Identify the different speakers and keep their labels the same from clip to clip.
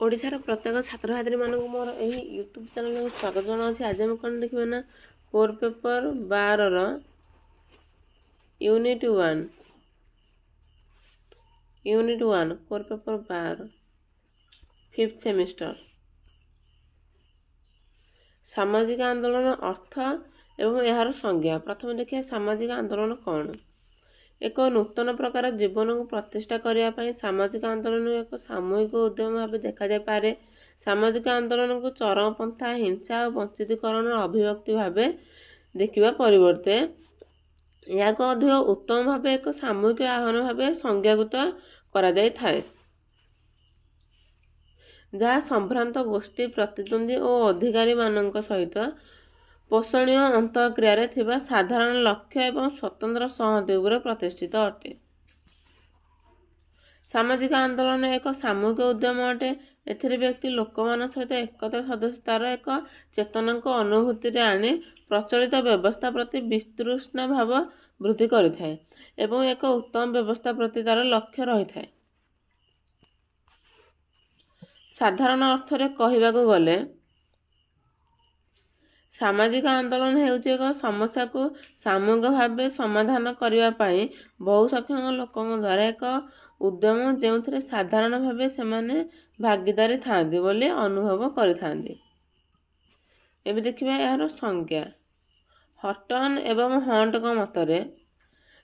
Speaker 1: ଓଡ଼ିଶାର ପ୍ରତ୍ୟେକ ଛାତ୍ରଛାତ୍ରୀମାନଙ୍କୁ ମୋର ଏହି ୟୁଟ୍ୟୁବ୍ ଚ୍ୟାନେଲକୁ ସ୍ୱାଗତ ଜଣାଉଛି। ଆଜି ଆମେ କ'ଣ ଦେଖିବା ନା core paper 12ର unit 1, unit 1, core paper 12, fifth semester, ସାମାଜିକ ଆନ୍ଦୋଳନ ଅର୍ଥ ଏବଂ ଏହାର ସଂଜ୍ଞା। ପ୍ରଥମେ ଦେଖିବା ସାମାଜିକ ଆନ୍ଦୋଳନ କ'ଣ। ଏକ ନୂତନ ପ୍ରକାର ଜୀବନକୁ ପ୍ରତିଷ୍ଠା କରିବା ପାଇଁ ସାମାଜିକ ଆନ୍ଦୋଳନ ଏକ ସାମୂହିକ ଉଦ୍ୟମ ଭାବେ ଦେଖାଯାଇପାରେ। ସାମାଜିକ ଆନ୍ଦୋଳନକୁ ଚରମପନ୍ଥା, ହିଂସା ଓ ବଞ୍ଚିତୀକରଣର ଅଭିବ୍ୟକ୍ତି ଭାବେ ଦେଖିବା ପରିବର୍ତ୍ତେ ଏହାକୁ ଅଧିକ ଉତ୍ତମ ଭାବେ ଏକ ସାମୂହିକ ଆହ୍ୱାନ ଭାବେ ସଂଜ୍ଞାକୃତ କରାଯାଇଥାଏ, ଯାହା ସମ୍ଭ୍ରାନ୍ତ ଗୋଷ୍ଠୀ, ପ୍ରତିଦ୍ୱନ୍ଦ୍ୱୀ ଓ ଅଧିକାରୀମାନଙ୍କ ସହିତ ପୋଷଣୀୟ ଅନ୍ତଃକ୍ରିୟାରେ ଥିବା ସାଧାରଣ ଲକ୍ଷ୍ୟ ଏବଂ ସ୍ୱତନ୍ତ୍ର ସଂହତି ଉପରେ ପ୍ରତିଷ୍ଠିତ ଅଟେ। ସାମାଜିକ ଆନ୍ଦୋଳନ ଏକ ସାମୂହିକ ଉଦ୍ୟମ ଅଟେ। ଏଥିରେ ବ୍ୟକ୍ତି ଲୋକମାନଙ୍କ ସହିତ ଏକତ୍ର ସଦସ୍ୟତାର ଏକ ଚେତନାକୁ ଅନୁଭୂତିରେ ଆଣି ପ୍ରଚଳିତ ବ୍ୟବସ୍ଥା ପ୍ରତି ବିତୃଷ୍ଣା ଭାବ ବୃଦ୍ଧି କରିଥାଏ ଏବଂ ଏକ ଉତ୍ତମ ବ୍ୟବସ୍ଥା ପ୍ରତି ତା'ର ଲକ୍ଷ୍ୟ ରହିଥାଏ। ସାଧାରଣ ଅର୍ଥରେ କହିବାକୁ ଗଲେ ସାମାଜିକ ଆନ୍ଦୋଳନ ହେଉଛି ଏକ ସମସ୍ୟାକୁ ସାମୂହିକ ଭାବେ ସମାଧାନ କରିବା ପାଇଁ ବହୁ ସଂଖ୍ୟକ ଲୋକଙ୍କ ଦ୍ୱାରା ଏକ ଉଦ୍ୟମ, ଯେଉଁଥିରେ ସାଧାରଣ ଭାବେ ସେମାନେ ଭାଗିଦାରୀ ଥାଆନ୍ତି ବୋଲି ଅନୁଭବ କରିଥାନ୍ତି। ଏବେ ଦେଖିବା ଏହାର ସଂଜ୍ଞା। ହଟନ୍ ଏବଂ ହଣ୍ଟଙ୍କ ମତରେ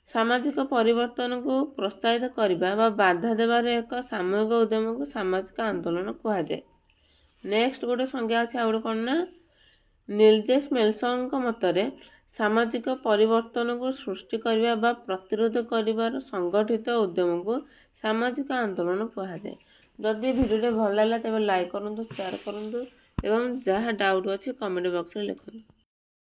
Speaker 1: ସାମାଜିକ ପରିବର୍ତ୍ତନକୁ ପ୍ରୋତ୍ସାହିତ କରିବା ବା ବାଧା ଦେବାର ଏକ ସାମୂହିକ ଉଦ୍ୟମକୁ ସାମାଜିକ ଆନ୍ଦୋଳନ କୁହାଯାଏ। ନେକ୍ସଟ ଗୋଟେ ସଂଜ୍ଞା ଅଛି ଆଉ ଗୋଟେ କ'ଣ ନା ନିଲଜେସ୍ ମେଲସନଙ୍କ ମତରେ ସାମାଜିକ ପରିବର୍ତ୍ତନକୁ ସୃଷ୍ଟି କରିବା ବା ପ୍ରତିରୋଧ କରିବାର ସଂଗଠିତ ଉଦ୍ୟମକୁ ସାମାଜିକ ଆନ୍ଦୋଳନ କୁହାଯାଏ। ଯଦି ଭିଡ଼ିଓଟି ଭଲ ଲାଗିଲା ତେବେ ଲାଇକ୍ କରନ୍ତୁ, ସେୟାର କରନ୍ତୁ ଏବଂ ଯାହା ଡାଉଟ୍ ଅଛି କମେଣ୍ଟ ବକ୍ସରେ ଲେଖନ୍ତୁ।